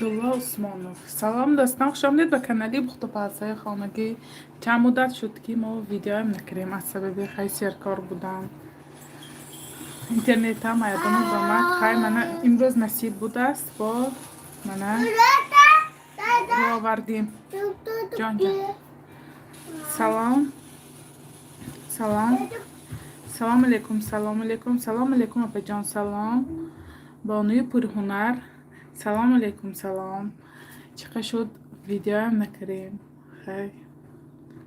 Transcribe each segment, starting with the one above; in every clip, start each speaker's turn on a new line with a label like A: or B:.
A: Абдулло Усмонов. Салом, дӯстон, хушомадед ба канали Бухтупазҳои хонагӣ. Чанд муддат шуд, ки мо видеоам накардем, аз сабаби хай серкор будан. Интернетам аядома омад. Хай, мана имрӯз насиб будааст, бо мана рӯ овардем. Ҷон, ҷон. Салом. Салом. Салом алейкум, салом алейкум, салом алейкум, апаҷон, салом. Бонуи пурҳунар. Салом алейкум, салом. Чӣ қадр шуд, видеоам накардем. Хай.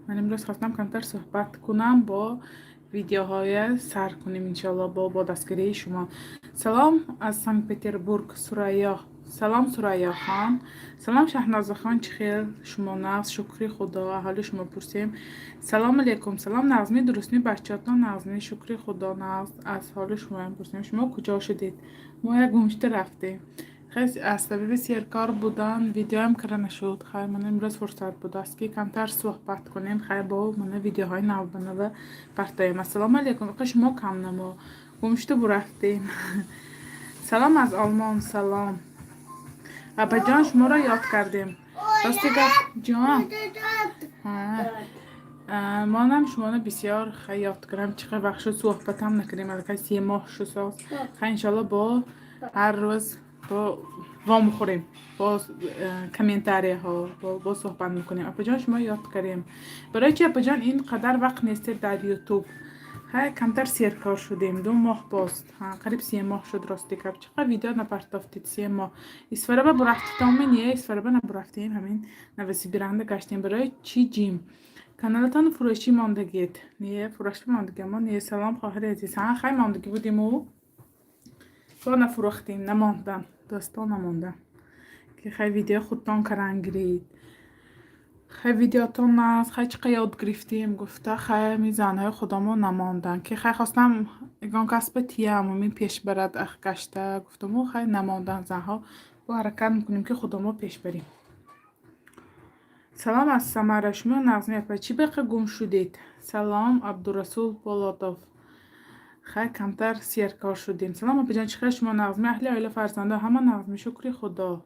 A: Ман имрӯз хостам камтар суҳбат кунам, бо видеоҳоя сар кунем, иншоалло, бо дастгирии шумо. Салом аз Санкт-Петербург, Сурайё. Салом, Сурайёхон. Салом, Шаҳнозахон, чӣ хел шумо? Нағз, шукри Худо, аҳоли шумо пурсем. Салом алейкум, салом, нағзми, дурустми, бачаҳотон нағзми, шукри Худо, нағз, аз ҳоли шумоям пурсем. Шумо куҷо шудед? Мо як гумшуда рафтем. Хай, аз сабаби серкор будан видеоам карда нашуд. Хай, мана имрӯз фурсат будааст, ки камтар суҳбат кунем. Хай, бо мана видеоҳои навбанава партоем. Ассалому алейкум, иқа шумо кам намо. Гумшуда бурафтем. Салом аз Олмон, салом. Апаҷон, шуморо ёд кардем. Рости гап, ҷон. Манам шуморо бисёр хай ёд кардам. Чӣ қадр вақт шуд, суҳбатам накардем, аллакай 3 моҳ шуд соз. Хай, иншоалло, бо ҳар рӯз бо вомехӯрем, бо комментарияҳо бо суҳбат мекунем. Апаҷон, шумо ёд кардем. Барои чи, апаҷон, ин қадар вақт нестед дар Ютуб? Хай, камтар серкор шудем. 2 моҳ боз, қариб 3 моҳ шуд, рости гап. Чӣ қадр видео напартофтед 3 моҳ? Исфараба бурафтитоми? Не, Исфараба набурафтем, ҳамин Новосибиранда гаштем. Барои чӣ ҷим? Каналатон фурӯшӣ мондагед? Не, фурӯшӣ мондагимо не. Салом, хоҳари азиз. Ҳа, хай, мондагӣ будиму бо нафурӯхтем, намондам, дӯстон, намондам, ки хай видео худтон каран гиред. Хай, видеотон наст, хай, чӣ қадр ёд гирифтем гуфта, хай, ами занҳои худомо намонданд, ки хай хостам ягон касба тиям, ами пеш барад гашта гуфтаму, хай, намонданд занҳо. Бо ҳаракат мекунем, ки худомо пеш барем. Салом аз Самара. Шумо нағзми, апа? Чӣ беқа гум шудед? Салом, Абдурасул Болотов. Хай, камтар серкор шудем. Салом, апаҷон, чӣ хел шумо, нағзми, аҳли оила, фарзандо ҳама нағзми, шукри Худо.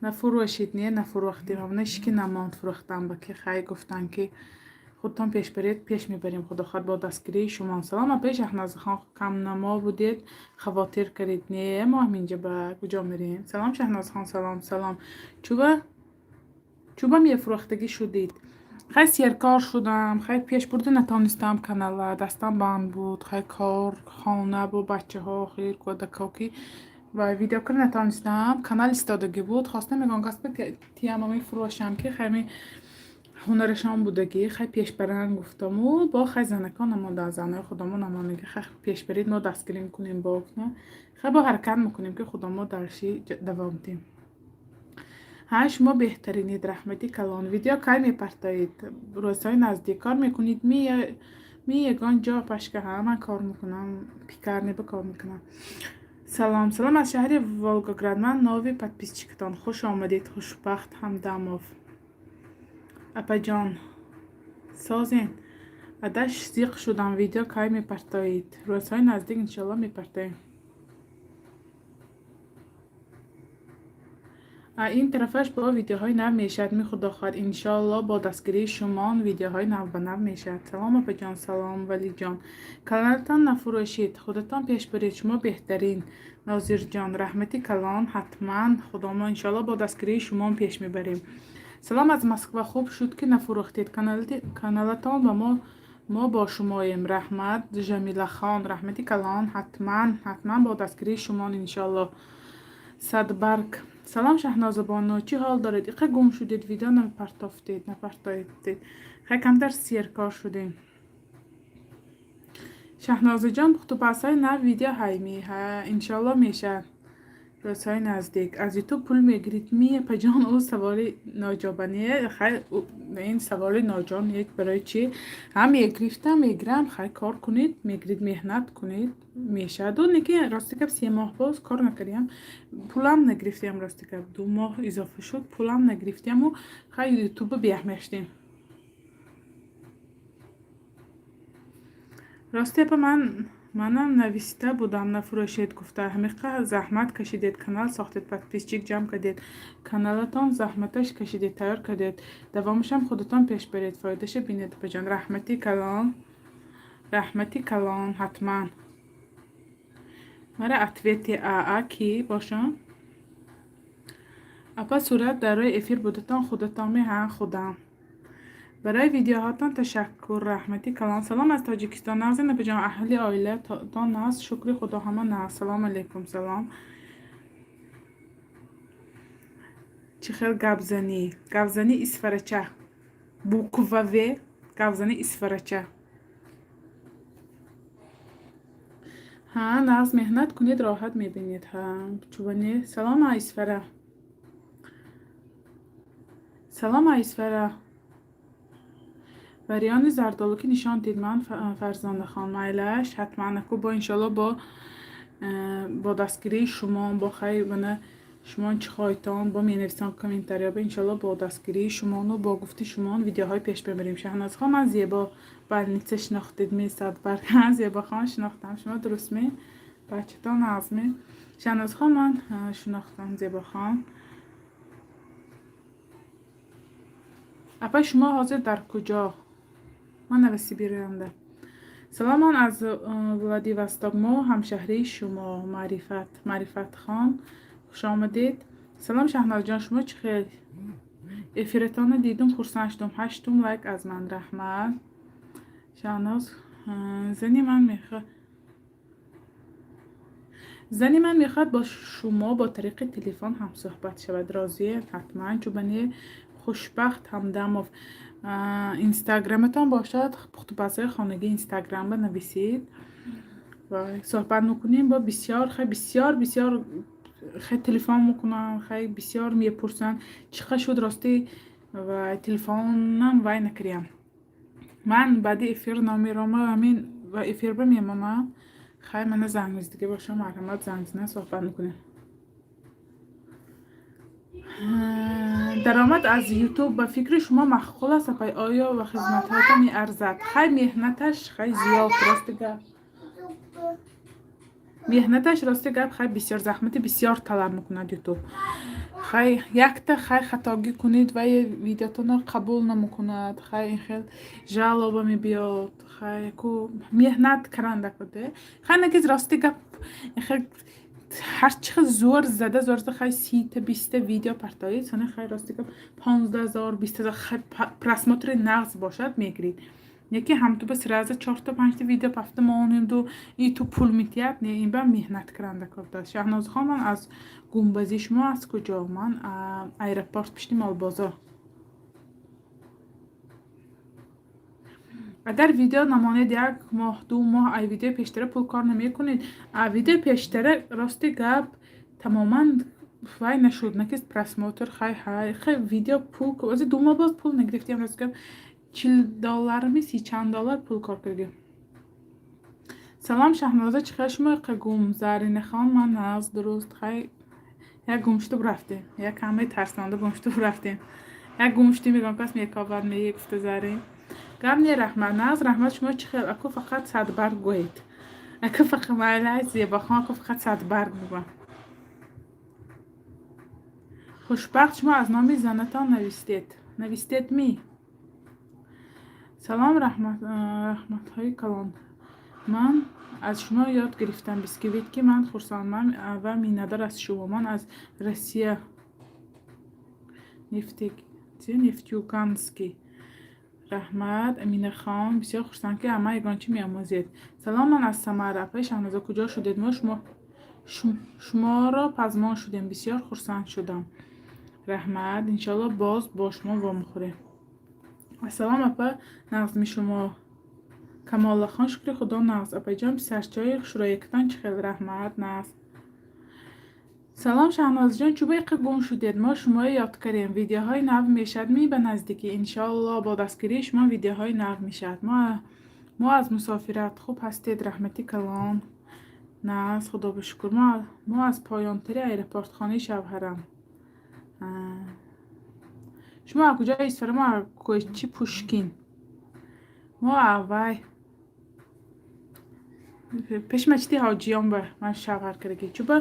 A: Нафурӯшед? Не, нафурӯхтем. Ҳамона ишки намонд фурӯхтан ба, ки хай гуфтанд, ки худтон пеш баред, пеш мебарем, худо хоҳад, бо дастгирии шумо. Салом, апаи Шаҳнозахон, камнамо будед, хавотир кардед. Не, мо ҳаминҷа ба куҷо мерем? Салом, Шаҳнозахон, салом, салом. Чуба чуба мефурӯхтагӣ шудед? Хай, серкор шудам, хай, пешбурда натонистам канала, дастам банд буд, хай, кор, хона бо бачаҳо, охир кӯдакҳо, ки ва видео кара натонистам. Канал истодагӣ буд. Хостам ягон касба тиямами фурӯшам, ки хай ҳунарашон будагӣ, хай, пешбаранд гуфтаму, бо хай занакон намонда, занои худомо намондагӣ. Хай, пешбарид, мо дастгирӣ мекунем, бо хай бо ҳаракат мекунем, ки худомо дарши давом диҳем. Ҳа, шумо беҳтаринед, раҳмати калон. Видео кай мепартоед? Рӯзҳои наздик. Кор мекунед ми ягон ҷо, пашка? Ҳа, ман кор мекунам, пекарня ба кор мекунам. Салом, салом аз шаҳри Волгоград. Ман новый подписчиктон. Хуш омадед, Хушбахт Ҳамдамов. Апаҷон, созен? Адаш зиқ шудам. Видео кай мепартоед? Рӯзҳои наздик, иншоалло, мепартоем. Ин тарафаш бо видеоҳои нав мешавад ми, худо хоҳад, иншоалло, бо дастгирии шумон видеоҳои навбанав мешавад. Салом, апаҷон, салом, Валиҷон. Каналатон нафурӯшед, худатон пеш баред, шумо беҳтарин. Нозирҷон, раҳмати калон, ҳатман, худомо, иншоалло, бо дастгирии шумон пеш мебарем. Салом аз Москва. Хуб шуд, ки нафурӯхтед каналатон ва мо бо шумоем. Раҳмат, Жамилахон, раҳмати калон, ҳатман, ҳатман, бо дастгирии шумон, иншоалло. Садбарг. Салом, Шаҳнозабону, чӣ ҳол доред? Иқа гум шудед, видео напартофтед, напартофтед. Хай, камтар серкор шудем. Шаҳнозаҷон, пухтупазҳои нав видео ҳайми? Ҳа, иншоалло, мешавад рӯзҳои наздик. Аз Ютуб пул мегирид ми, апаҷон? Ӯ саволи ноҷобане. Хай, ин саволи ноҷо не, барои чӣ? Ҳа, мегирифтам, мегирам. Хай, кор кунед, мегирид, меҳнат кунед, мешаваду. Неки, рости гап, 3 моҳ боз кор накардиам, пулам нагирифтиам. Рости гап, 2 моҳ изофа шуд, пулам нагирифтиаму хай Ютуба беаҳмияштем. Рости, апа, ман Манам нависта будам, нафурӯшед гуфта. Ҳамиқа заҳмат кашидед, канал сохтед, подписчик ҷамъ кардед, каналатон заҳматаш кашидед, тайёр кардед, давомашам худатон пеш баред, фоидаша бинед, апаҷон. Раҳмати калон, раҳмати калон, ҳатман. Мара ответи аа кӣ бошам? Апа, сурат дар рӯи эфир будатон худатон ми? Ҳа, худам. Барои видеоҳотон ташаккур, раҳмати калон. Салом аз Тоҷикистон. Нағзин, апаҷон, аҳли оилатон нағз? Шукри Худо, ҳама нағз. Салом алейкум, салом. Чӣ хел гапзанӣ? Гапзанӣ исфарача. Буква В, гапзанӣ исфарача. Ҳа, нағз, меҳнат кунед, роҳат мебинед. Ҳа, чубане. Салом, Исфара. Салом, Исфара. Вариони зардолу ки нишон дид ман Фарзонахон, майлаш, ҳатман аку бо иншоалло бо дастгирии шумо, бо хай мана шумо чӣ хоҳитон бо менависон комментария, бо иншоалло бо дастгирии шумону бо гуфти шумон видеоҳои пеш мебарем. Шаҳнозхон, ман Зебо больница шинохтед ми? Садбарг Зебохон шинохтам. Шумо дуруст ми? Бачатон нағз ми? Шаҳнозхон, ман шинохтам Зебохон. Апа, шумо ҳозир дар куҷо? Ман Новосибиранда. Салом, ман аз Владивосток, мо ҳамшаҳрии шумо. Маърифат, Маърифатхон, хушомадед. Салом, Шаҳнозҷон, шумо чӣ хел? Эфиратонро дидум, хурсанд шудум. Ҳаштум лайк аз ман, раҳмат. Шаҳноз, зани ман мехоҳад бо шумо бо тариқи телефон ҳамсӯҳбат шавад. Розиед? Ҳатман, чубане. Хушбахт Ҳамдамов, инстаграматон бошад, пухтупазҳои хонагии инстаграмба нависед, суҳбат мекунем. Бо бисёр хай, бисёр бисёр хай телефон мекунам, хай бисёр мепурсанд, чӣ қадр шуд. Ростӣ, ва телефонам вай накардиям. Ман баъди эфир номерома ҳамин ва эфирба мемонам. Хай, мана занг мезадига бошам, марҳамат, занг зина, суҳбат мекунем. Даромад аз Ютуб ба фикри шумо маъқул аст, апай? Оё ба хизматҳоятон меарзад? Хай, меҳнаташ хай зиёд, рости гап. Меҳнаташ, рости гап, хай бисёр заҳмати бисёр талаб мекунад Ютуб. Хай, якта хай хатогӣ кунед, вай видеотонро қабул намекунад, хай ин хел жалоба мебиёд. Хай, ку меҳнат каранда куде. Хай, нагиз, рости гап, хел ҳарчи хел зӯр зада, зӯр зада, хай 30-та, 20-та видео партоед, сони хай, рости гап, 15 000, 20 000 хай просмотри нағз бошад, мегирид. Яке ҳамтуба сразу чорта, панҷта видео пафта монемду и ту пул метиҳад, не, ин ба меҳнат каранда кор. Шаҳнозхон, ман аз Гумбазӣ, шумо аз куҷо? Ман аэропорт пишти молбозор. Агар видео намонед як моҳ, 2 моҳ, ай видеои пештара пул кор намекунед. А видеои пештара, рости гап, тамоман вай нашуд, накист просмотр. Хай, хай хай видео пул ози 2 моҳ боз пул нагирифтем, рости гап, 40 долларми, си чанд доллар пул кор кардем. Салом, Шаҳноза, чӣ хел шумо иқа гум? Заринахон, ман нағз, дуруст. Хай, як гум шуду рафтем, як ҳамаи тарсонда гум шуду рафтем, як гум шудем, ягон кас мекобад, меи, гуфта Зарин. Гап не, раҳмат, нағз, раҳмат. Шумо чӣ хел? Аку фақат садбарг гӯед. Аку фақат, майла, Зебохон, аку фақат садбарг бугӯ. Хушбахт, шумо аз номи занатон навистед? Навистед ми? Салом, раҳматҳои калон. Ман аз шумо ёд гирифтам бисквит, ки ман хурсандман ва миннатдор аз шумо. Ман аз Россия, Нефтеюганский. Раҳмат, Аминахон, бисёр хурсанд, ки ама ягон чӣ меомӯзед. Салом, ман аз Самара. Апаи Шаҳноза, куҷо шудед? Мо шуморо пазмон шудем, бисёр хурсанд шудам. Раҳмат, иншоалло боз бо шумо вомехӯрем. Ассалом, апа, нағзми шумо? Камолахон, шукри Худо, нағз. Апаҷон, писарчаи хушрӯякатон чӣ хел? Раҳмат, нағз. Салом, Шаҳнозҷон, чӯба иқа гум шудед? Мо шуморо ёд кардем. Видеоҳои нав мешавад ми ба наздикӣ? Иншоалло, бо дастгирии шумо видеоҳои нав мешавад. Мо аз мусофират. Хуб ҳастед? Раҳмати калон, нағз, худо ба шукр. Мо аз поёнтари аэропортхонаи шавҳарам. Шумо аз куҷо, Исфара? Мо аз кӯчи Пушкин. Мо аввай Пеши мачиди ҳоҷиён ба ман шавҳар кардаги. Чуба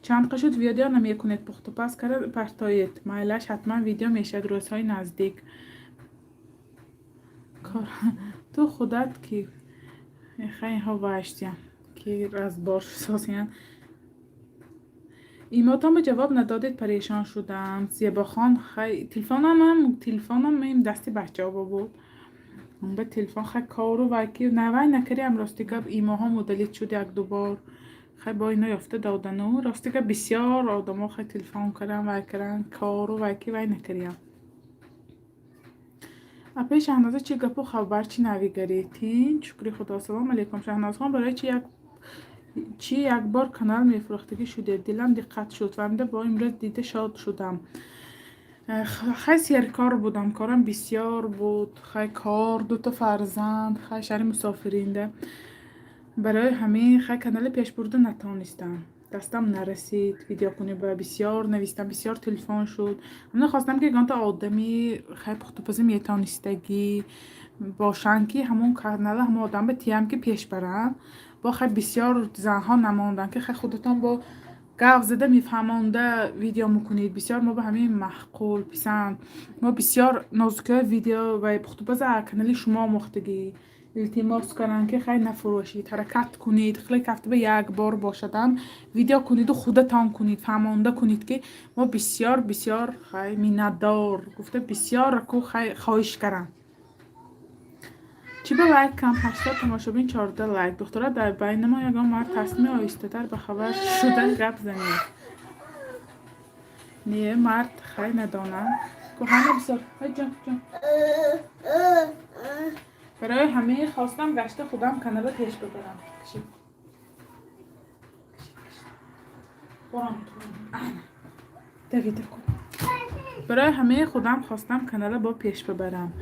A: чанд қа шуд, видео намекунед, пухтупаз карда партоед. Майлаш, ҳатман видео мешавад рӯзҳои наздик. Ту худат ки инҳо ваштиян, ки разбор созиян. Имотон ба ҷавоб надодед, парешон шудам. Зебохон, хай, телефонамам, телефонам им дасти бачаҳо буд. Ба телефон хай кору вай ки навай накардиам, рости гап, имоҳом удалить шуд як-ду бор. Хай, бо ино ёфта додану, рости гап, бисёр одамо хай телефон кардан, вай кардан, кору вай ки вай накардиам. Апаи Шаҳноза, чӣ гапу хабар, чӣ навигарӣ? Тинч, шукри Худо. Салому алейкум, Шаҳнозхон, барои чи як чӣ як бор канал мефурӯхтагӣ шудед? Дилам диққат шуд, фаҳмида, бо имрӯз дида шод шудам. Хай, серкор будам, корам бисёр буд, хай, кор, дута фарзанд, хай, шаҳри мусофиринда. Барои ҳамин хай канали пешбурда натонистам, дастам нарасид видеокунӣ. Ба бисёр навистам, бисёр телефон шуд. Ҳамина хостам, ки ягонта одами хай пухтупазӣ метонистагӣ бошанд, ки ҳамон канала ҳамон одам ба тиям, ки пеш баранд. Бо хай бисёр занҳо намонданд, ки хай худатон бо гап зада, мефаҳмонда видео мекунед. Бисёр мо ба ҳамин маъқул, писанд. Мо бисёр нозукиҳои видео ва пухтупаза канали шумо омӯхтагӣ. Илтимос кунам, ки хай нафурӯшед, ҳаракат кунед, хеле ҳафта як бор бошадам видео куниду худатон кунед, фаҳмонда кунед, ки мо бисёр бисёр хай миннатдор гуфта, бисёр ку хай хоҳиш кардам. Чӣ ба лайк кам? 80 тамошобин, 14 лайк. Духтара, дар байни мо ягон мард ҳастми? Оҳистатар ба хабар шуда гап занед. Не, мард хай надонам. Ку ҳама бисёр ҷон ҷон. Барои ҳамин хостам гашта худам канала пеш бибарам. Кашид. Борам давида кун. Барои ҳамин худам хостам канала бо пеш бибарам.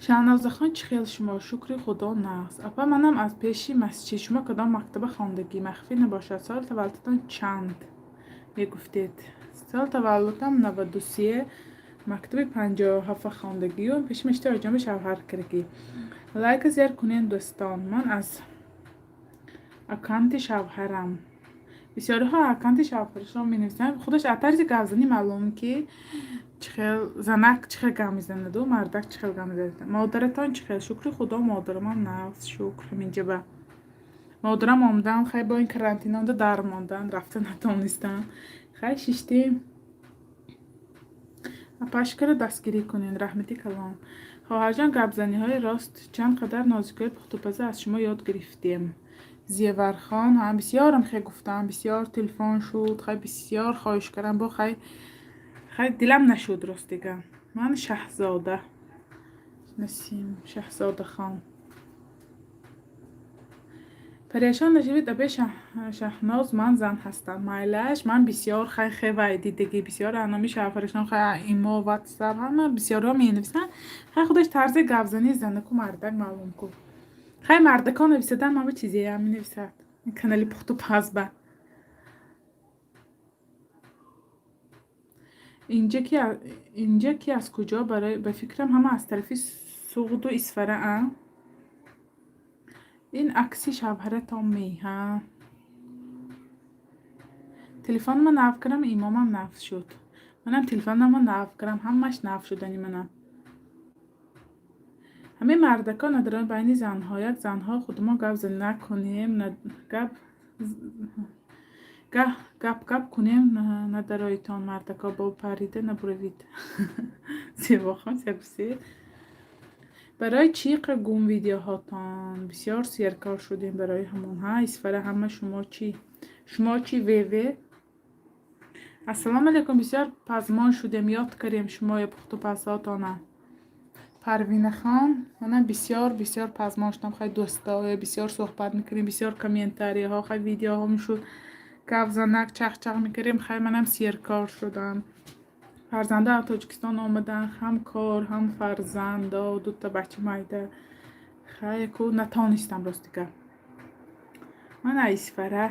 A: Шаҳнозахон, чӣ хел шумо? Шукри Худо, нағз. Апа, манам аз пеши масҷид. Шумо кадом мактаба хондагӣ? Махфӣ набошад. Соли таваллудатон чанд? Мегуфтед. Соли таваллудам 93, мактаби 57 хондагию пеши мешти оҷоми шавҳар кардагӣ. Лайка зер кунед, дӯстон. Ман аз аккаунти шавҳарам. Бисёриҳо аккаунти шавҳарашро менависанд. Худаш аз тарзи гапзанӣ маълум, ки чӣ хел занак чӣ хел гап мезанаду мардак чӣ хел гап мезанад. Модаратон чӣ хел? Шукри Худо, модарамам нағз, шукр. Ҳаминҷаба модарам омадан, хай, бо ин карантин омада дар мондан, рафта натонистам. Хай, шиштем. Апашкаро дастгирӣ кунед, раҳмати калон. Хоҳарҷон, гапзаниҳои рост, чанд қадар нозукиҳои пухтупаза аз шумо ёд гирифтем. Зевархон ҳам бисёрам хе гуфтам, бисёр телефон шуд, хай, бисёр хоҳиш кардам, бо хай хай дилам нашуд, ростига. Ман Шаҳзода Насим, Шаҳзодахон. Парешон нашавед, абе Шаҳноз, ман зан ҳастам. Майлаш, ман бисёр хай хевай дидагӣ, бисёр аноми шавҳарашон хай имо, ватсап, ҳама бисёрҳо менависанд. Хай, худаш тарзи гапзании занаку мардак маълум ку. Хай, мардакон нависадан, ман ба чизеам менависад канали пухтупаз ба. Инҷа ки аз куҷо барои ба фикрам, ҳама аз тарафи Суғду Исфараанд. Ин акси шавҳаратон ме, ҳа? Телефонама нав кардам, имомам нав шуд. Манам телефонама нав кардам, ҳамаш нав шудани манам. Ҳамин мардакон надарон байни занҳо, як занҳо худумон гап накунем, гап гап гап кунем, надароитон, мардако, бо парида набуравид. Зебохон сепсед. Барои чӣ гум видеоҳотон? Бисёр серкор шудем, барои ҳамон. Ҳа, Исфара ҳама шумо чӣ? Шумо чӣ, ВВ? Ассалому алайкум, бисёр пазмон шудем, ёд кардем шумоя, пухтупазҳотона. Парвинахон, манам бисёр бисёр пазмон шудам. Хай, дӯстое бисёр суҳбат мекунем, бисёр комментарийҳо, хай, видеоҳо мешуд, гапзанак, чахчах мекардем. Хай, манам серкор шудам. Фарзандо аз Тоҷикистон омаданд, ҳам кор, ҳам фарзандо, дута бача майда. Хай, ку натонистам, ростига. Ман Исфара.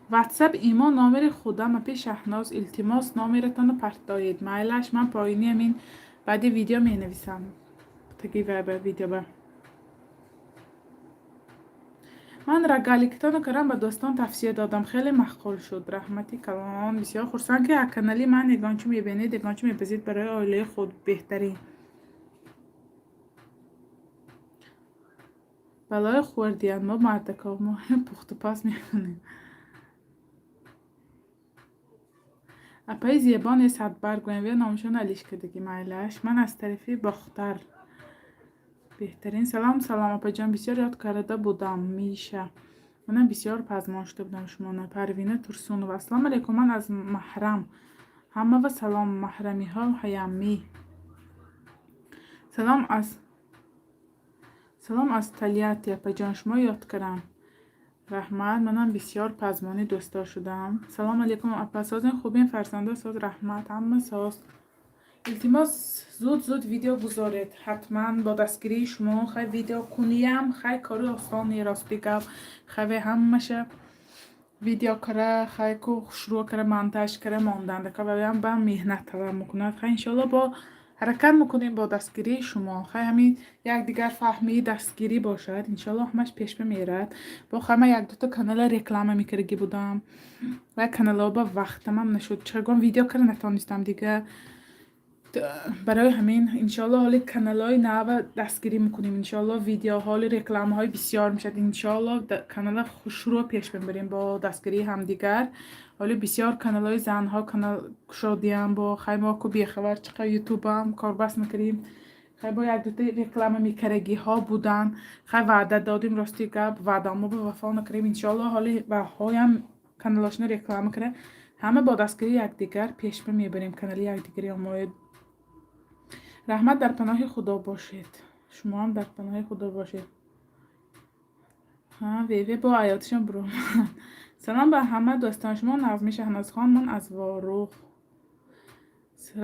A: Ватсап, имо, номери худам. Апи Шаҳноз, илтимос, номератонро партоед. Майлаш, ман поини ҳамин баъди видео менависам. Таги видео ба. Ман рогаликтонро кардам, ба дӯстон тавсия додам, хеле маъқул шуд. Раҳмати калон. Бисёр хурсанд, ки аз канали ман ягон чӣ мебинед, ягон чӣ мепазид барои оилаи худ. Беҳтарин. Балои хӯрдиян, мо мардако мо пухтупаз мекунем. Апаи зебо не, Садбарг гӯям, номашон Алишкадаги, майлаш. Ман аз тарафи Бохтар. Беҳтарин. Салом, салом, апаҷон, бисёр ёд карда будам. Миша. Манам бисёр пазмон шуда будам шумона. Парвина Турсунова. Ассалому алайкум, ман аз Маҳрам. Ҳамава салом, маҳрамиҳо ҳаямӣ. Салом аз Тольятти, апаҷон, шумо ёд кардам. Раҳмат, манам бисёр пазмони дӯстдор шудам. Салом алейкум, апа, созен, хубен, фарзандо соз? Раҳмат, ҳама соз. Илтимос, зуд зуд видео гузоред, ҳатман бо дастгирии шумо. Хай, видео куниям, хай, кори осоне, рости гап. Хай, ҳамаша видео кара, хай, ку шурӯъ кара, монтаж кара мондандака ваям ба меҳнат талаб мекунад. Хай, иншоалло, бо ҳаракат мекунем бо дастгирии шумо. Хай, ҳамин якдигар фаҳмии дастгирӣ бошад, иншоалло, ҳамаш пешба мерад. Бо хай, ман як дута канала реклама мекардагӣ будам ва каналҳо ба вақтамам нашуд, чагон видео кара натонистам дига. Барои ҳамин, иншоалло, ҳоли каналҳои нава дастгирӣ мекунем, иншоалло, видеоҳоли рекламаҳои бисёр мешавад, иншоалло, канала хушрӯ пеш мебарем бо дастгирии ҳамдигар. Ҳоли бисёр каналҳои занҳо канал кушодиям, бо хай, мо ку бехабар чиқа ютубам корбаст мекардем. Хай, бо як дута реклама мекардагиҳо буданд. Хай, ваъда додем, рости гап, ваъдамо ба вафо накардем. Иншоалло, ҳоли ваҳоям каналҳошона реклама карда, ҳама бо дастгирии якдигар пешба мебарем канали якдигари омоед. Раҳмат, дар паноҳи Худо бошед. Шумоам дар паноҳи Худо бошед. Веве бо аётишон буромад. Салом ба ҳама дӯстон, шумо Нағзми Шаҳнозхон, ман аз Ворух.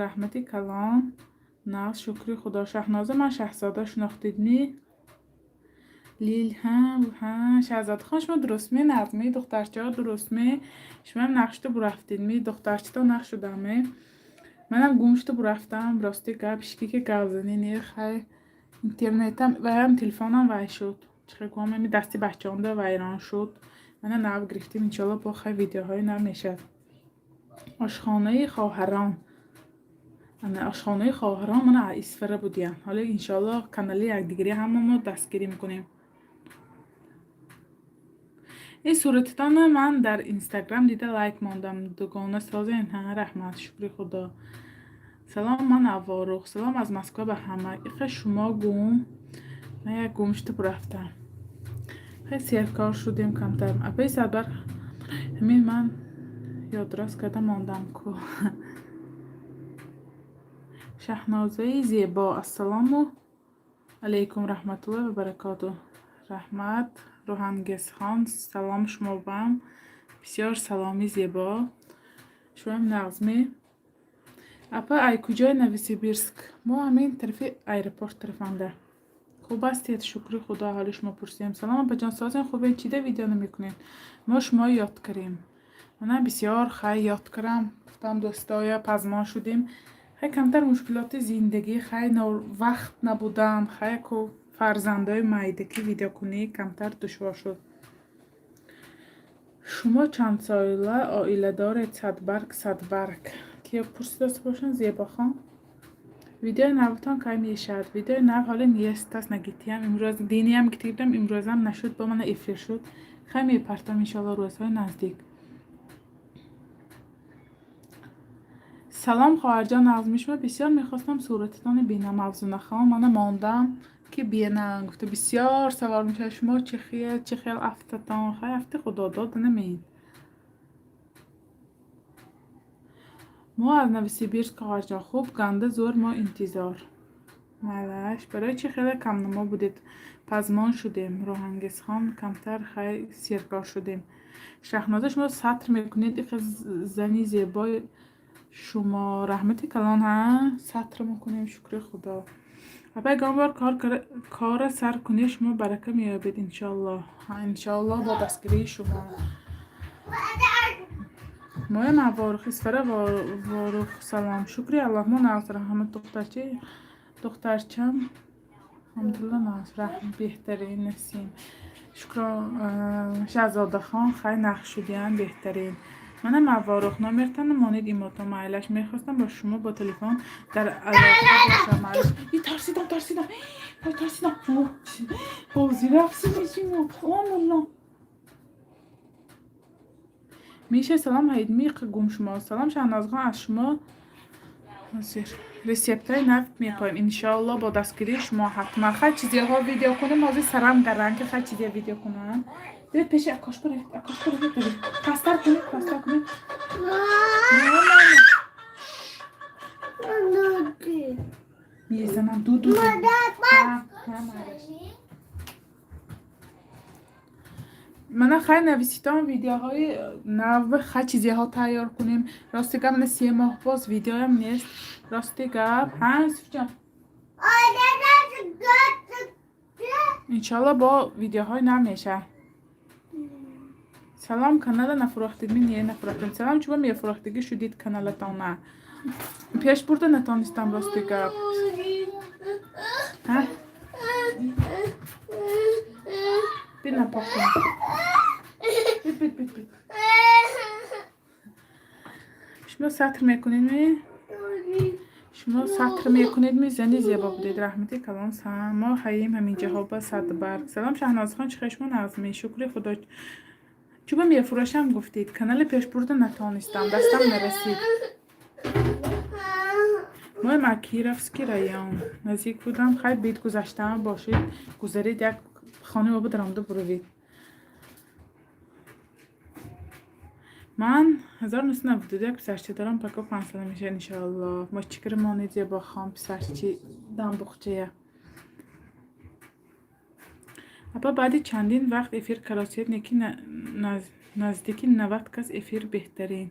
A: Раҳмати калон, нағз, шукри Худо. Шаҳноза, ман Шаҳзода, шинохтидмӣ? Лил, ҳа, ҳа, Шаҳзодахон, шумо дурустме, нағзми, духтарчаҳо дурустме? Шумоам нақшто бурафтидмӣ? Духтарчато нақш шудаме? Манам гум шуда бурафтам, рости гап, ҳички ки гавзанӣ не. Хай, интернетам ваям телефонам вай шуд. Чӣ гӯям, ами дасти бачаонда вайрон шуд. Мана нав гирифтем, иншоалло, бо хай, видеоҳои нав мешавад. Ошхонаи хоҳарон. Ана ошхонаи хоҳарон, мана Исфара будиян. Ҳоло, иншоалло, канали якдигарӣ ҳама мо дастгирӣ мекунем. Ин сурататонро ман дар Инстаграм дида лайк мондам. Дугона созен? Ҳа, раҳмат, шукри Худо. Салом, ман Авворух. Салом аз Москва ба ҳама. Иқа шумо гум? Ман як гум шуда бурафтам. Хеле серкор шудем камтар. Апаи Садбарг, ҳамин ман ёдрас карда мондам ку. Шаҳнозаи зебо, ассалому алайкум раҳматуллоҳи ва баракотуҳ. Раҳмат, Рӯҳангезхон, салом шумо бам. Бисёр саломи зебо. Шумоам нағзмӣ? Апа, ай куҷои Новосибирск? Мо ҳамин тарафи аэропорт тарафанда. Хуб ҳастед, шукри Худо, ҳоли шумо пурсидем. Салом, апаҷон, созен, хубен, чида видео намекунед? Мо шумо ёд кардем. Манам бисёр, хай, ёд кардам. Гуфтам, дӯстоя, пазмон шудем. Хай, камтар мушкилоти зиндагӣ, хай, вақт набудан, хай, ку фарзандои майдакӣ видеокунӣ камтар душвор шуд. Шумо чандсола оила доред, Садбарг, Садбарг? Ки пурсидаст бошанд, Зебохон? Видеои навтон кай мешавад? Видеои нав ҳоло нест аст, нагитиям. Имрӯз диниям гитибдам, имрӯзам нашуд, бо мана эфир шуд. Хай, мепартом, иншоалло, рӯзҳои наздик. Салом, хоҳарҷон, нағзми шумо? Бисёр мехостам сурататонро бинам, Мавзунахон. Мана мондам ки бинам, гуфта бисёр савол мешавад, шумо чӣ хел, чӣ хел афтатон? Хай, афти Худо дода намеед. Мо аз Новосибирск, хоҳарҷон, хуб, ганда зӯр, мо интизор. Малаш, барои чӣ хеле камнамо будед? Пазмон шудем, Рӯҳангезхон, камтар, хай, серкор шудем. Шаҳноза, шумо сатр мекунед, иқа зани зебои шумо, раҳмати калон, ҳа, сатр мекунем, шукри Худо. Апа, ягон бор кора сар кунед, шумо барака меёбед, иншоалло. Иншоалло, бо дастгирии шумо. Моям Аворух, Исфара, Ворух, салом. Шукри Аллоҳ, мо нағз, раҳмат, духтарчи, духтарчам, алҳамдулилла, нағз, раҳм, беҳтарин насим. Шукрон, Шаҳзодахон, хай нағз шудиян, беҳтарин. Мана Маворух, номертана монед, имото, майлаш, мехостам бо шумо бо телефон дар алоқа бошам, майлаш. И, тарсидам, тарсидам, ой, тарсидам, бозӣ рафсидишимо омулло миша. Салом, ҳаид миқ гум шумо. Салом, Шаҳнозхон, аз шумо ҳозир рецептҳои нав мепоем, иншоалло, бо дастгирии шумо ҳатман. Хай, чизеҳо видео кунем, ҳозир сарам гаран ки хай чизе видео кунам. Биред пеши акош, баред, акош, баред, баред, пастар кунед, пастар кунед. Не, не, мезанам, ду ду. Ҳа. Мана, хай, нависитон видеоҳои нав, хай чизеҳо тайёр кунем. Рости гап, мана 3 моҳ боз видеоям нест, рости гап. Ҳа, Юсуфҷон, иншоалло, бо видеоҳои нав меша. Салом, канала нафурӯхтидми? Не, нафурӯхтем. Салом, чуба мефурӯхтагӣ шудид каналатона? Пеш бурда натонистам, рости гап. Ҳа, бина, пок кун. Бит, бит, бит, бит. Шумо сатр мекунед ми? Шумо сатр мекунед ми? Зани зебо будед, раҳмати калон. Мо ҳаим ҳаминҷаҳо ба садбарг. Салом, Шаҳнозхон, чӣ хел шумо, нағзмӣ? Шукри Худо. Чуба мефурӯшам гуфтед? Канали пеш бурда натонистам, дастам нарасид. Мои Кировский район наздик будам. Хай, бит гузаштаам бошед, гузаред, як хонаи мо даромада буравед. Ман 1991 писарча дорам, пако 5 сола мешавад, иншоалло. Мо чӣ кира монед, зебохон, писарчи дамбуқчая. Апа, баъди чандин вақт эфир каросият неки, наздики 90 кас эфир, беҳтарин,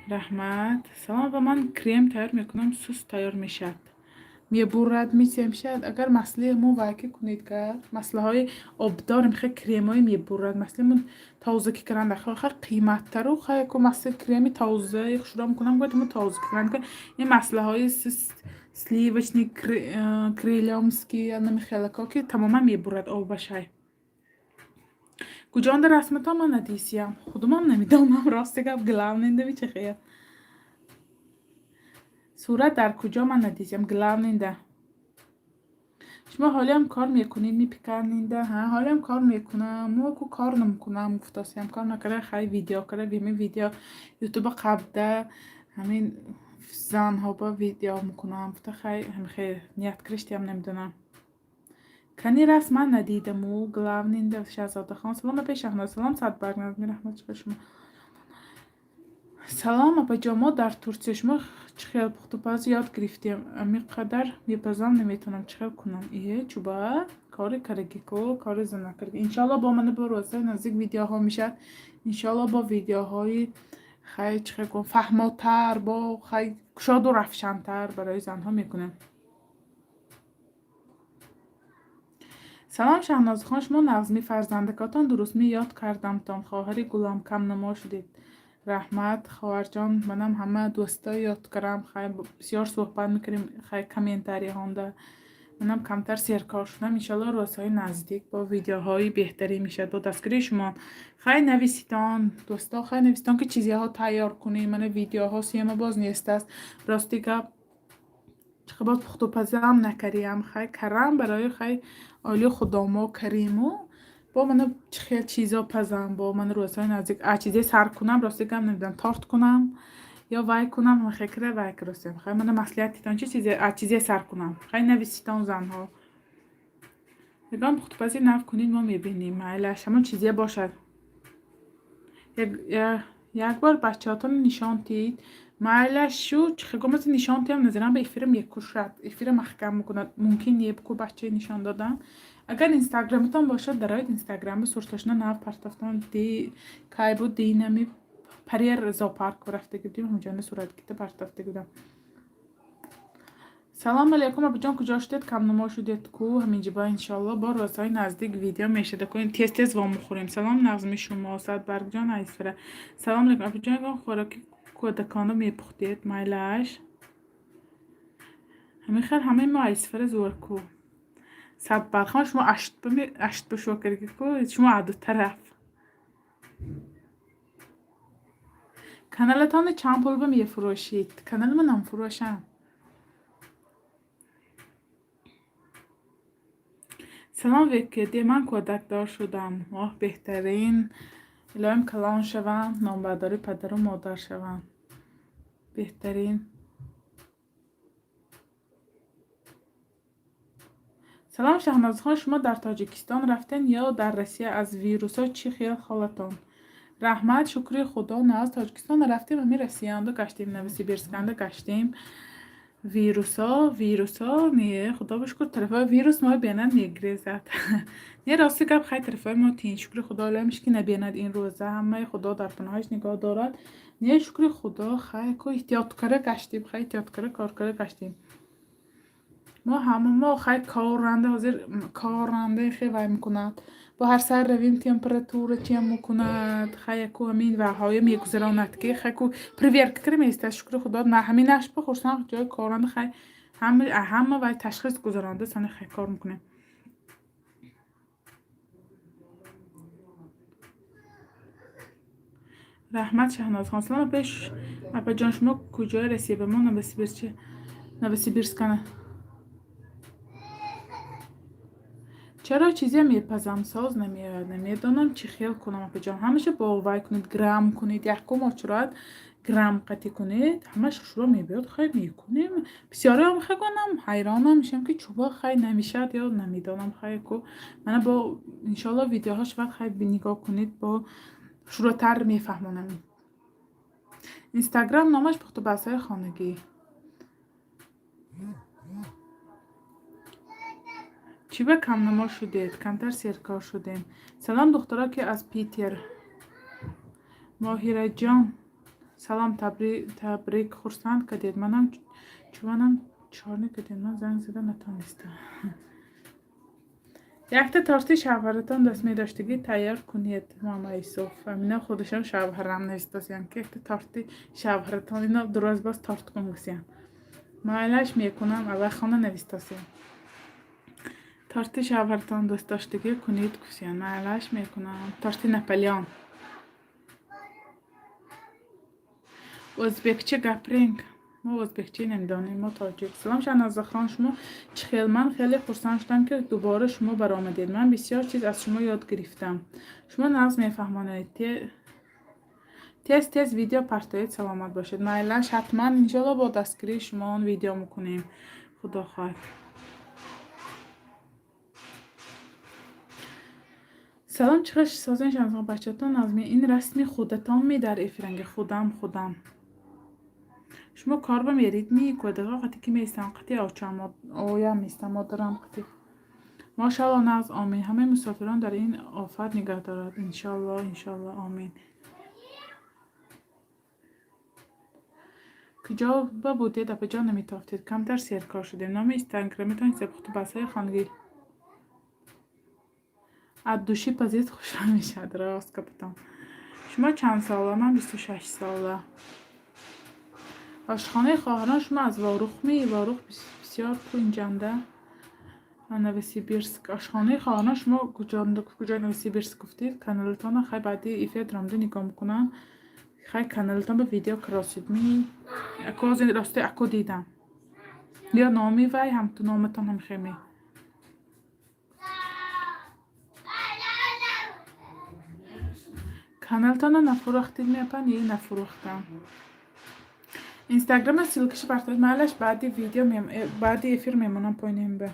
A: раҳмат. Салом, апа, ман крем тайёр мекунам, суст тайёр мешавад, мебурад, мисемшад. Агар маслаи мо вайки кунед, гар маслаҳои обдорем, хе кремҳои мебурад, маслаи мо тозакӣ каранда хай қиматтару. Хай ку маслаи креми тозаи хушро мекунам, бояд мо тозакӣ каранда. Ин маслаҳои сливочный, крелёмский, намихелако ки тамоман мебурад обашай. Куҷонда расматон, ман надисиям, худумам намедонам, рости гап. Главный чихе сурат дар куҷо, ман надисиям. Главный да шумо ҳолиам кор мекунед, мепиканинда? Ҳа, ҳолиам кор мекунам. Мо ку кор намекунам, гуфтосиям, кор накарда, хай видео кара, вими видео ютуба қабда ҳамин занҳо ба видео мекунам гуфта, хай ҳамихе ният кириштиям, намедонам. Кани расм ман надидаму. Главный да Шаҳзодахон. Салом, апаи Шаҳноз. Салом, Садбарг, назми, раҳмат, чӣ шумо. Салом, апаҷон, мо дар Турсия, шумо чӣ хел пухтупаз ёд гирифтем? Ами қадар мепазам, наметавонам, чӣ хел кунам? Е, чуба кори карагику, кори занакарги. Иншоалло, бо мана бо рӯзҳои наздик видеоҳо мешавад, иншоалло, бо видеоҳои хай чӣ хел кун, фаҳмотар, бо хай кушоду равшантар барои занҳо мекунем. Салом, Шаҳнозхон, шумо нағзмӣ? Фарзандакотон дурустмӣ? Ёд кардамтон, хоҳари гулам, камнамо шудед. Раҳмат, хоҳарҷон, манам ҳама дӯсто ёд кардам. Хай, бисёр суҳбат мекунем, хай комментарияҳонда. Манам камтар серкор шудам. Иншоалло, рӯзҳои наздик бо видеоҳои беҳтарин мешавад, бо дастгирии шумо. Хай нависитон, дӯсто, хай нависитон, ки чизеҳо тайёр кунем. Мана видеоҳо сема боз нестааст, рости гап. Чӣ боз пухтупазиам накариям, хай карам барои хай оилаи худомо кариму. Бо мана чӣ хел чизо пазам, бо мана рӯзҳои наздик а чизе сар кунам, рости гап, намедонам, торт кунам ё вай кунам, хекра вай ростем. Хай мана маслиҳатитон, чӣ чизе, а чизе сар кунам, хай нависитон, занҳо. Ягон пухтупази нав кунед, мо мебинем, майлаш, ҳамон чизе бошад. Як бор бачаҳотонро нишон тиҳед, майлаш. Шу чихегомази нишон тиҳам, назарам ба эфира мекушад, эфира маҳкам мекунад. Мумкин не ку бачаи нишон додан. Агар инстаграматон бошад, дароед инстаграми суртошна нав партофтан. Ди кай буд, динами парер зоопарк рафтаги будем, ҳамҷона сурат гирифта партофтаги будам. Салом алейкум, абуҷон, куҷо шудед? Камнамо шудед ку. Ҳаминҷиба, иншоалло, бо рӯзҳои наздик видео мешуда кунед, тез тез вомехӯрем. Салом, нағзми шумо, Садбаргҷон, айсфара. Салом алейкум, абуҷон, ягон хӯроки кӯдакона мепухтед, майлаш? Ҳамин хел ҳамаи мо айсфара зӯр ку. Садбархон, шумо аштба шуво кардаги ку, шумо аду тараф. Каналатонро чанд пул ба мефурӯшед? Канали ман намфурӯшам. Салом, Векеде, ман кӯдакдор шудам. Оҳ, беҳтарин. Илоҳим, калон шавам, номбардори падару модар шавам. Беҳтарин. Салом, Шаҳнозхон, шумо дар Тоҷикистон рафтен ё дар Россия? Аз вирусҳо чӣ хел ҳолатон? Раҳмат, шукри Худо, на аз Тоҷикистон рафтем, ами Россияндо гаштем, Новосибирсканда гаштем. Вирусҳо, вирусҳо не, худо ба шукр, тарафҳои вирус мо бенад мегрезад. Не, рости гап, хай, тарафҳои мо тинч, шукри Худо, илоҳим, ки набенад ин рӯза, ҳамаи Худо дар паноҳаш нигоҳ дорад. Не, шукри Худо, хай, ку эҳтиёткара гаштем, хай, эҳтиёткара коркара гаштем. Мо ҳама мо, хай, корранда, ҳозир корранда хе вай мекунад. Бо ҳар сар равем, температура чиам мекунад, хай, яку ҳамин ваҳоя мегузаронад, ки хай, ку проверка кара меистад, шукри Худо, на ҳаминаш ба хурсанд, ҷои корранда, хай, ҳама вай ташхис гузаронда, сани, хай, кор мекунем. Раҳмат, Шаҳнозхон. Салом, апа, апаҷон, шумо куҷои Россия? Ба мо Новосибирскана. Чаро чизе мепазам, соз намеояд? Намедонам, чӣ хел кунам, апаҷон. Ҳамаша бо вай кунед, грамм кунед, якум очурат грамм қатӣ кунед, ҳамаш хушро мебиёд. Хай, мекунем. Бисёриам хай, ҳайронам мешавам, ки чӯба, хай, намешавад ё намедонам, хай, ку мана бо иншоалло видеоҳо шавад, хай, нигоҳ кунед, бо шурӯътар мефаҳмонам. Инстаграм номаш пухтупазҳои хонагӣ. Чӣ ба камнамо шудед? Камтар серкор шудем. Салом, духтаро, ки аз Питер. Моҳираҷон, салом, табрик, хурсанд кардед. Манам чуванам чорни кардед, ман занг зада натонистам. Якта торти шавҳаратон дастмедоштагӣ тайёр кунед, мама Юсуф. Амина худашон шавҳарам нестосян, ки якта торти шавҳаратон ино дуроз боз торт кун гусян. Майлаш, мекунам, аввал хона навистосям. Торти шавҳаратон дӯстдоштагӣ кунед гусян. Майлаш, мекунам. Торти Наполеон. Ӯзбекча гапринг. Мо ӯзбекча намедонем, мо тоҷик. Салом, Шаҳнозахон, шумо чӣ хел? Ман хеле хурсанд шудам, ки дубора шумо баромадед. Ман бисёр чиз аз шумо ёд гирифтам. Шумо нағз мефаҳмонед. Тез тез видео партоед, саломат бошед. Майлаш, ҳатман, иншоалло, бо дастгирии шумо он видео мекунем. Худо хоҳад. Салом, чӣ хел созен, Шаҳнозахон, бачаатон назми? Ин расми худатон ми дар эфиранги? Худам, худам. Шумо кор ба мерид ми? Кӯдакҳо қати ки меистанд? Қати очам, оям меистам, модарам қати. Мошалло, нағз, омин. Ҳамаи мусофирон дар ин офат нигаҳ дорад. Иншалло, иншалло, омин. Куҷо ба будед, апаҷон, наметофтед? Камтар серкор шудем. Номи инстаграмитон чист? Пухтупазҳои хонагӣ. Аз души пазид хушро мешавад, рост гапатон. Шумо чанд сола? Ман 26 сола. Ошхонаи хоҳарон, шумо аз Ворух ми? Ворух бисёр ку инҷанда. Новосибирск. Ошхонаи хоҳарон, шумо куҷои Новосибирск гуфтед? Каналатонро, хай, баъди эфир даромада нигоҳ мекунам. Хай, каналатон ба видео кросид ми? Ако рости ако дидам. Ё номи вай ҳам ту номатон ҳам хеме. Каналтонро нафурӯхтед меапа? Не, нафурӯхтам. Инстаграма ссылкаши партоед. Майлаш, баъди видео, баъди эфир мемонам поинем ба.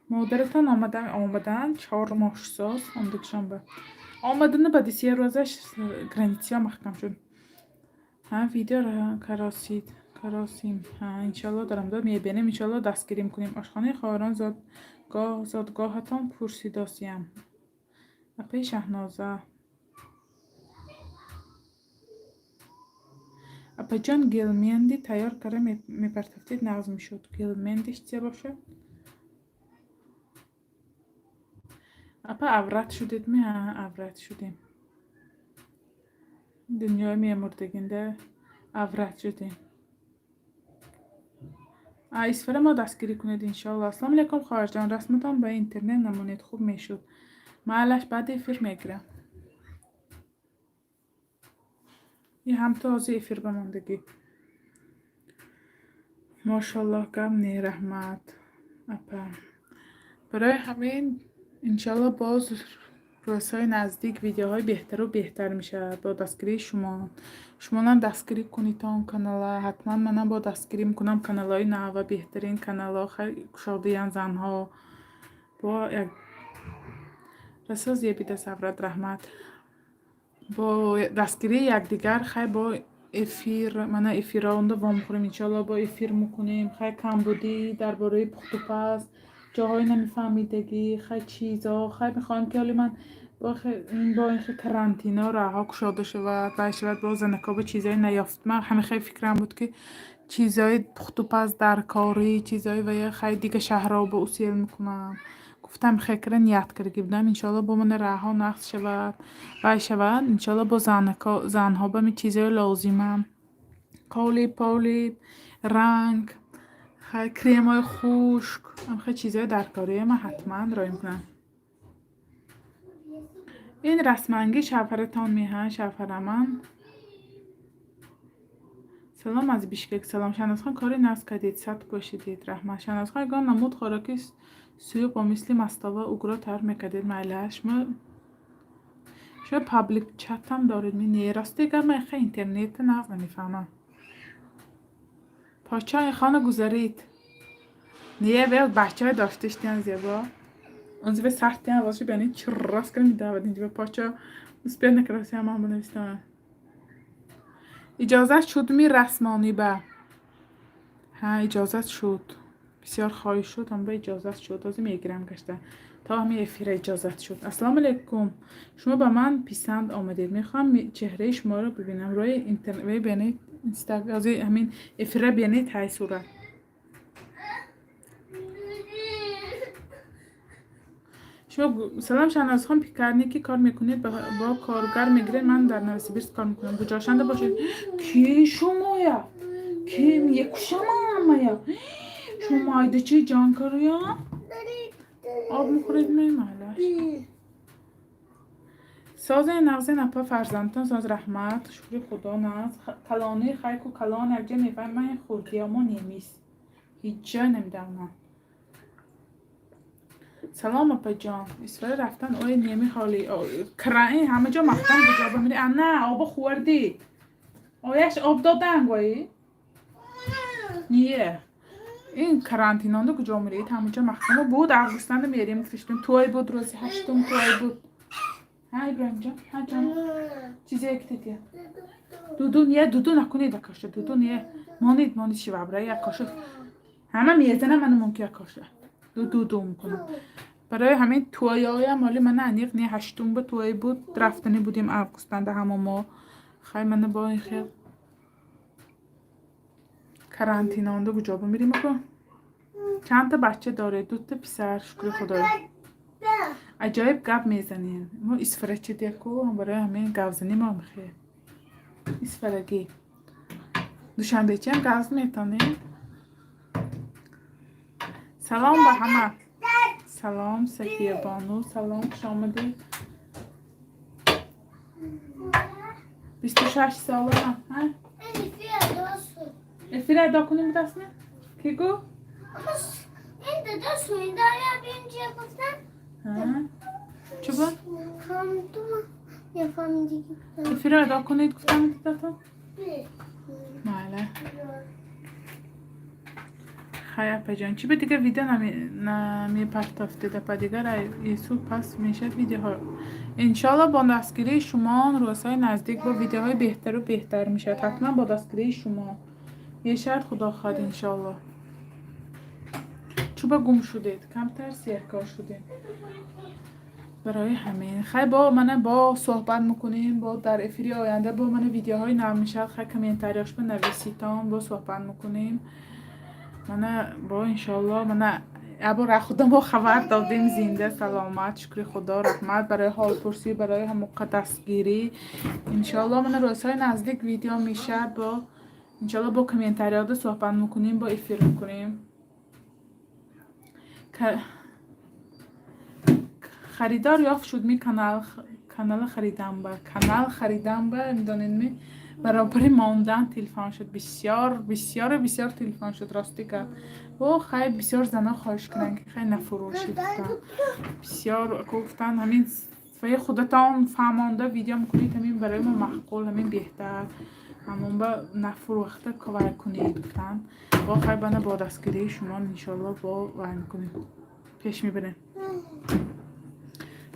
A: Модаратон омадаанд, 4 моҳ соз омадагишон ба. Омадани баъди 3 рӯзаш границаҳо маҳкам шуд. Ҳа, видео каросид, каросим. Ҳа, иншалло, даромада мебинем, иншалло, дастгирӣ мекунем. Ошхонаи хоҳарон, зодгоҳатон пурсидосиям. Апаи Шаҳноза. Апаҷон, гелменди тайёр карда мепартофтед, нағз мешуд. Гелмендиш чия бошад? Апа, аврат шудед ми? Ҳа, аврат шудем. Дунёи мемурдагинда аврат шудем. Исфара мо дастгирӣ кунед, иншоалло. Ассалому алайкум, хоҳарҷон, расматон ба интернет намонед, хуб мешуд. Майлаш, баъд эфир мегирам. И ҳам то ҳозир эфир ба мондагӣ. Мошаллоҳ, гап не, раҳмат, апа. Барои ҳамин, иншоалло, боз рӯзҳои наздик видеоҳои беҳтару беҳтар мешавад бо дастгирии шумо. Шумонам дастгирӣ кунедтон канала, ҳатман манам бо дастгирӣ мекунам каналҳои нав ва беҳтарин каналҳо кушодаянд занҳо. Бо як расо зебида саврат, раҳмат. Бо дастгирии якдигар, хай, бо эфир, мана эфирҳо онда вомехӯрем, иншоалло, бо эфир мекунем. Хай, камбудӣ дар бораи пухтупаз, ҷоҳои намефаҳмидагӣ, хай, чизо, хай, мехоҳем, ки ҳоли ман бо ин хел карантино роҳҳо кушода шавад, вай шавад, бо занако ба чизҳои наёфт. Ман ҳамин хел фикрам буд, ки чизҳои пухтупаз даркорӣ, чизҳои вая, хай, дига шаҳрҳо ба усел мекунам. Гуфтам, хел кара ният карда будам, иншоалло, бо мана роҳҳо нақс шавад, вай шавад, иншоалло, бо занако, занҳо ба ми чизҳои лозимам. Қолиб, полиб, ранг, хай, кремҳои хушк, ҳамхел чизҳои даркорие ман ҳатман роӣ мекунам. Ин расманги шавҳаратон меҳа, шавҳараман. Салом аз Бишкек. Салом, Шаҳнозхон, кори нағз кардед, сад бошидед, раҳмат. Шаҳнозхон, ягон намуд хӯроки сӯюқ бо мисли мастова, угро тайёр мекардед, майлаш? Шумо паблик чатам доред? Не, рости гап, ман хел интернета нағз намефаҳмам. Подшоҳ ин хона гузарид. Не, вел бачаҳои дошташтиян зебо. Онҷо сахтиян аввалши бени чиррос кара медавад инҷо подшоҳ успел накарда ман бинависам. Иҷозат шуд ми расмонӣ ба? Ҳа, иҷозат шуд. Бисёр хоҳиш шуд, ҳам ба иҷозат шуд. Ҳозир мегирам гашта. То ҳамин эфира иҷозат шуд. Ассалому алайкум. Шумо ба ман писанд омадед. Мехоҳам чеҳраи шуморо бибинам. Рӯи интернет бинед, инстаграм, ҳозир ҳамин эфира бинед, ҳай сурат. Шумо салом, Шаҳнозхон, пекарня ки кор мекунед, бо коргар мегиред? Ман дар Новосибирск кор мекунам. Куҷошанда бошед? Ки шумоя? Ки мекушамая? Шумо майдачи ҷон карая? Об мехӯред мемайлаш. Созен, нағзен, апа, фарзандтон соз, раҳмат, шукри Худо, нағз. Калони хайку калон якҷо мефаҳмам, ман хурдиамо немис. Ҳеҷ ҷой намедавам. Салом, апаҷон. Исроил рафтан ои неми ҳоли краин ҳама ҷо маҳкам, куҷо бамири? А, на, оба хӯрдӣ. Ояш об додан гои? Ние. Ин карантинонда куҷо миред? Ҳама ҷо маҳкама буд. Августанда мерем гуфташтем. Той буд, рӯзи ҳаштум той буд. Ҳа, Иброҳимҷон? Ҳа, ҷон. Чизе ктетия. Дуду не, дуду накунед, акоша. Дуду не. Монед, монед, шивабра якоша. Ҳама мезанам ману мумкин якоша. Дуду ду мекунам. Барои ҳамин тӯйоям ҳоли мана аниқ не, ҳаштум ба тӯй буд, рафтанӣ будем августанда ҳамо мо. Хай, мана бо ин хел карантинонда куҷо бимирем ако? Чандта бача доред? Дута писар, шукри Худоё. Аҷоиб гап мезанем. Мо исфарачи деку, барои ҳамин гапзанӣ мо мехе. Исфарагӣ. Душанбечиам гап метонем? Салом ба ҳама. Салом, Сафиябону, салом, хуш омадед. 26 сола. Ҳа? Эфир адо кунем будастми? Ки гу? Чӣ буд? Эфирро адо кунед гуфтам дадатон? Майла. Хай, апаҷон, чӣ ба дигар видео намепартофтед, апа? Дигар ису пас мешавад видеоҳо. Иншоалло, бо дастгирии шумо рӯзҳои наздик бо видеоҳои беҳтару беҳтар мешавад. Ҳатман бо дастгирии шумо мешавад, Худо хоҳад, иншоалло. Чӯба гум шудед, камтар серкор шудед. Барои ҳамин, хай, бо мана бо суҳбат мекунем, бо дар эфири оянда бо мана видеоҳои нав мешавад. Хай, комментарияшба нависитон, бо суҳбат мекунем. Мана бо иншоалло, мана ябор худо мо хабар додем, зинда, саломат, шукри Худо, раҳмат барои ҳолпурсӣ, барои ҳамоқа дастгирӣ. Иншоалло, мана рӯзҳои наздик видео мешавад бо. Иншалло, бо комментариёда суҳбат мекунем, бо эфир мекунем. Харидор ёфт шуд ми канал? Канала харидам ба, канал харидам ба, медонед ми, баробари мондан телефон шуд. Бисёр, бисёру бисёр телефон шуд, рости гап. О, хай, бисёр зана хоҳиш кунанд, ки хай, нафурӯшӣ, гуфтан. Бисёр гуфтан, ҳамин свои худатон фаҳмонда видео мекунед, ҳамин барои мо маъқул, ҳамин беҳтар, ҳамон ба нафурӯхта вай кунед, гуфтан. Бо хай, бана, бо дастгирии шумо, иншоалло, бо вай мекунем, пеш мебарем.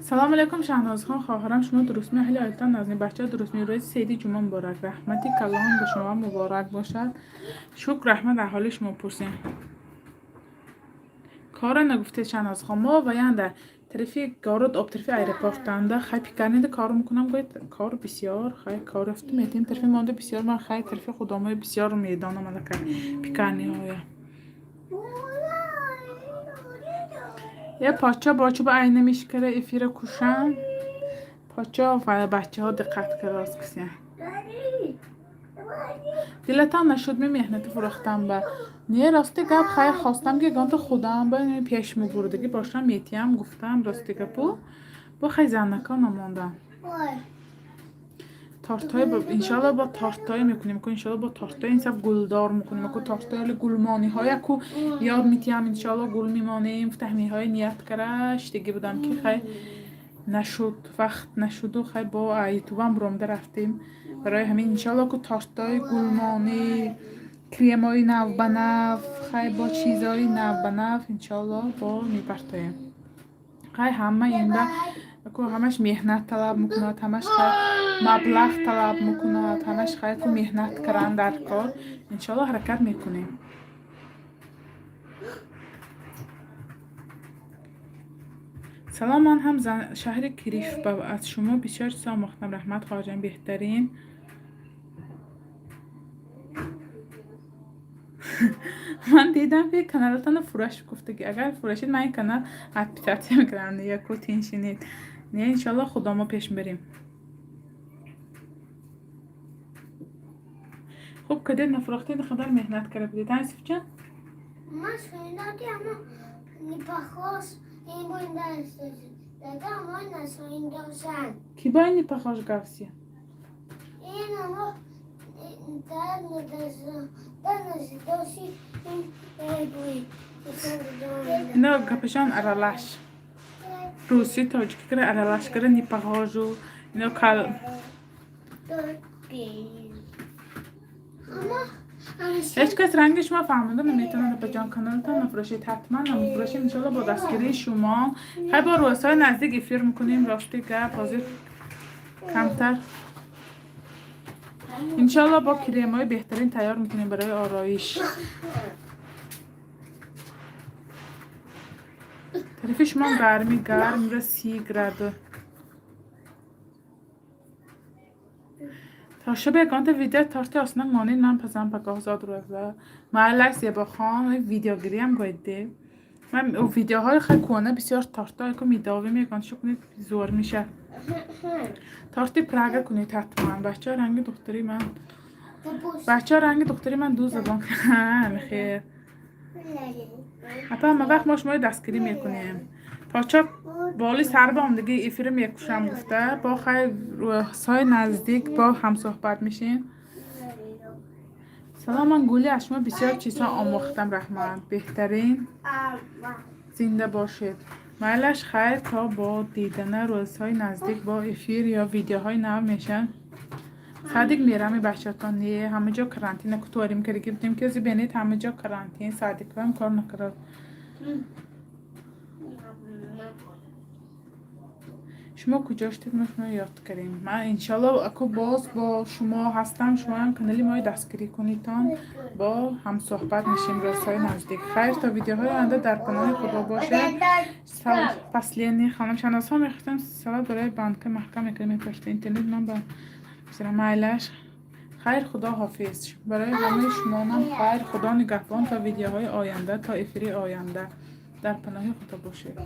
A: Салом алейкум, Шаҳнозхон, хоҳарам, шумо дурустми? Аҳли оилатон назнин, бачаҳо дурустми? Рӯзи сеиди ҷумъа муборак! Раҳмати калон, ба шумо муборак бошад. Шукр, раҳмат, аҳоли шумо пурсем. Кора нагуфтед, Шаҳнозхон. Мо ваянда тарафи город об, тарафи аэропортанда, хай, пекарня да кор мекунам. Гӯяд, кор бисёр, хай, кор ёфта метем. Тарафи монда бисёр, ман, хай, тарафи худомои бисёр медонам, аллакай пекарня ҳоя. Я поча бо чӯба айна мешикара, эфира кушам. Поча ва бачаҳо диққат кара, кися. Дилатон нашуд ми меҳнати фурӯхтан ба? Не, рости гап, хайр, хостам, ки ягонта худам ба пеш мебурдагӣ бошам, метиям, гуфтам, рости гапу. Бо хай, занако намондам. Тортҳои, иншоалло, бо тортҳое мекунем ку, иншоалло, бо тортҳои инсаф гулдор мекунем ку, тортҳои гулмониҳоя ку ёд метиҳам, иншоалло, гул мемонем. Таҳмиҳои ният кара шидагӣ будам, ки хай, нашуд, вақт нашуду, хай, бо ютубам буромда рафтем. Барои ҳамин, иншоалло, ку тортҳои гулмонӣ, кремҳои навбанав, хай, бо чизҳои навбанав, иншоалло, бо мепартоем. Хай, ҳама инда ку ҳамаш меҳнат талаб мекунад, ҳамаш, хай, маблағ талаб мекунад, ҳамаш, хай, ку меҳнат кардан дар кор. Иншоалло, ҳаракат мекунем. Салом, ман ҳам шаҳри Кириф, аз шумо бисёр чиз омӯхтам. Раҳмат, хоҳарҷон, беҳтарин. Ман дидам, ки каналатонро фурӯш гуфтагӣ. Агар фурӯшед, ман ин канал отписаться мекунам, яку тиншинед. Не, иншоалло, худо мо пеш мебарем. Хуб кадед, нафурӯхтед, қадар меҳнат карда будед, а, Юсуфҷон?
B: Ман шунидам, ки ама не похож, ин бо ин дада мо насоиндошан.
A: Ки бо ин не похож гавси?
B: Ин амо дар назидоши ин бои.
A: Ино гапашон аралаш. Русӣ тоҷикӣ кара аралаш кара, не похож у ино кал. Ҳеҷ кас ранги шумо фаҳмода наметавонад, апаҷон. Каналатон нафурӯшед, ҳатман намефурӯшем, иншоалло, бо дастгирии шумо. Хай, бо рӯзҳои наздик эфир мекунем, рости гап, ҳозир камтар. Иншоалло, бо кремҳои беҳтарин тайёр мекунем барои ороиш. Тарафи шумо гарми гарм, имрӯз 30 градус. То шаби ягонта видео торти оснак монед, ман пазам, пагоҳ зод рӯза. Майлаш, зебохон, видеогириам гоиде. Ман видеоҳои хай кӯҳна, бисёр тортҳое ку медовем, ягонташо кунед, зӯр мешавад. Торти Прага кунед ҳатман. Бачаҳо, ранги духтари ман, бачаҳо, ранги духтари ман ду забон хер. Апа, ҳама вақт мо шуморо дастгирӣ мекунем. Поча боли сар ба омдагӣ эфира мекушам гуфта, бо хай, рӯзҳои наздик бо ҳамсӯҳбат мешем. Салом, ман Гули, аз шумо бисёр чизҳо омӯхтам, раҳмат, беҳтарин, зинда бошед. Майлаш, хайр, то бо дидана рӯзҳои наздик бо эфир ё видеоҳои нав мешаванд. Садик мерами бачаатон? Не, ҳама ҷо карантин, кутуарим кардаги будем, ки ози бинед, ҳама ҷо карантин, садикам кор накард. Шумо куҷо шудед, мо шумо ёд кардем. Ман, иншалло, аку боз бо шумо ҳастам, шумоам канали мои дастгирӣ кунедтон, бо ҳамсӯҳбат мешем рӯзҳои наздик. Хайр, то видеоҳои оянда дар паноҳи Худо бошед. Последний хонам Шаҳнозхон, мехостам салат барои банка маҳкам мекардем, мепошта интернет ман ба майлаш. Хайр, худо ҳофиз, барои ҳамаи шумонам хайр, Худо нигаҳбон, то видеоҳои оянда, то эфири оянда дар паноҳи Худо бошед.